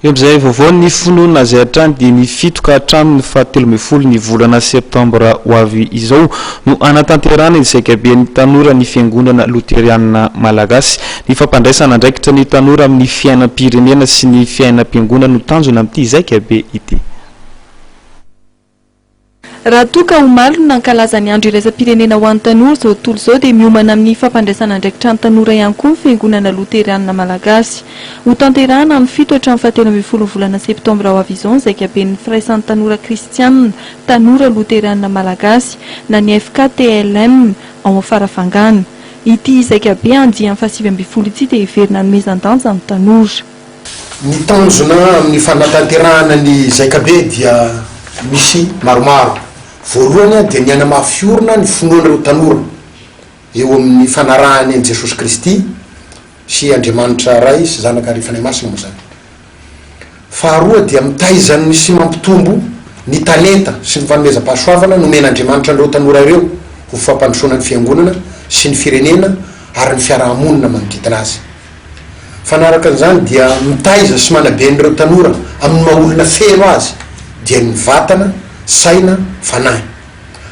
Eo amin'izay vaovao ny finoana izay hatrany dia ny 7 ka hatramin'ny faha-13 ny volana septambra ho avy izao no hanatanterahana ny zaikaben'ny tanora ny Fiangonana Loterianina Malagasy. Ny fampandraisana andraikitra ny tanora amin'ny fiainam-pirenena sy ny fiainam-piangonana no tanjona amin'ity zaikabe ity. Raha toa ka omaly no nankalaza ny andro iraisam-pirenena ho an'ny tanora izao tontolo izao dia miomana amin'ny fampandraisana andraikitra ny tanora ihany koa ny Fiangonana Loterianina Malagasy. Hotanterahina amin'ny 7 hatramin'ny faha-13 ny volana septambra ho avy izao ny zaikaben'ny Firaisan'ny Tanora Kristianina Tanora Loterianina Malagasy na ny FKTLM ao Farafangana. Ity zaikabe andiany faha-19 ity dia heverina hanomezan-danja ny tanora. Ny tanjona amin'ny fanatanterahana ny zaikabe dia misy maromaro. Voalohany dia ny hanamafy orina ny finoan'ireo tanora eo amin'ny fanarahany an'i Jesosy Kristy sy Andriamanitra Ray sy Zanaka ary Fanahy Masina moa izany. Faharoa dia mitaiza ny sy mampitombo ny talenta sy ny fanomezam-pahasoavana nomen'Andriamanitra an'ireo tanora ireo ho fampandrosoana ny fiangonana sy ny firenena ary ny fiaraha-monina manodidina azy. Fanaraka an'izany dia mitaiza sy manabe an'ireo tanora amin'ny maha olona feno azy dia ny vatana, saina, fanahy.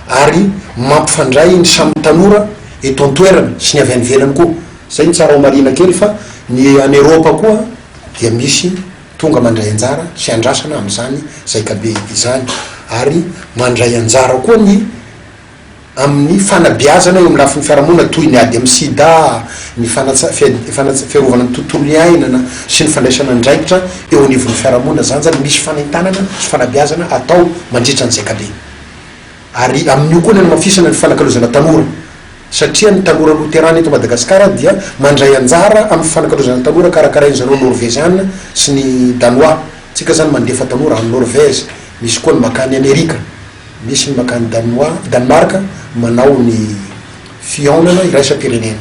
Ary mampifandray ny samy tanora eto an-toerana sy ny avy any ivelany koa. Izay no tsara homarihina kely fa ny any Eropa koa dia misy tonga mandray anjara sy andrasana amin'izany zaikabe izany ary mandray anjara koa ny amin'ny fanabeazana eo amin'ny lafiny fiarahamonina toy ny ady amin'ny sida, ny fanatsa fanatsa fiarovana ny tontolo iainana sy ny fandraisana andraikitra eo anivon'ny fiarahamonina. Izany izany misy fanentanana sy fanabeazana atao mandritra ny zaikabe. Ary amin'io koa ny hanamafisana ny fifanakalozana tanora satria ny tanora loterana eto Madagasikara dia mandray anjara amin'ny fifanakalozana tanora karakarain'ny zareo Norveziana sy ny Danois. Tsika izany mandefa tanora any Norvège, misy koa ny makany Amerika. Misy ny mankany Danois, Danemark manao ny fihaonana iraisam-pirenena.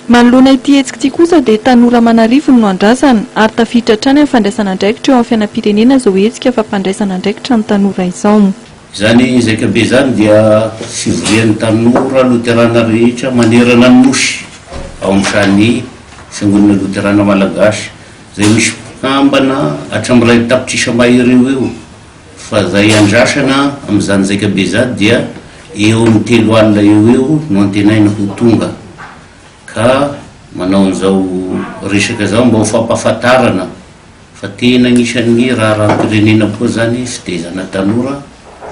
Manoloana ity hetsika ity kosa dia tanora aman'arivony no andrasana ary tafiditra hatrany amin'ny fandraisana andraikitra eo amin'ny fiainam-pirenena izao hetsika fampandraisana andraikitra ny tanora izao. Izany zaikabe izany dia fivorian'ny tanora loterana rehetra manerana ny Nosy ao amin'ny sahan'ny Fiangonana Loterana Malagasy izay misy mpikambana hatramin'ny iray tapitrisa mahery eo ho eo. Fa izay andrasana amin'izany zaikabe izany dia eo amin'ny 30 eo ho eo no antenaina ho tonga. Ka manao an'izao resaka izao mba ho fampahafantarana fa tena anisan'ny raharaham-pirenena koa izany fitaizana tanora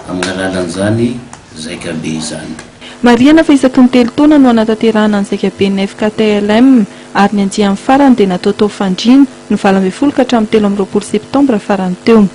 amin'ny alalan'izany zaikabe izany. Marihana fa isaky ny telo taona no hanatanterahana ny zaikaben'ny FKTLM ary ny andiany farany dia natao tao Fandriana, ny 18 ka hatramin'ny 23 septambra farany teo.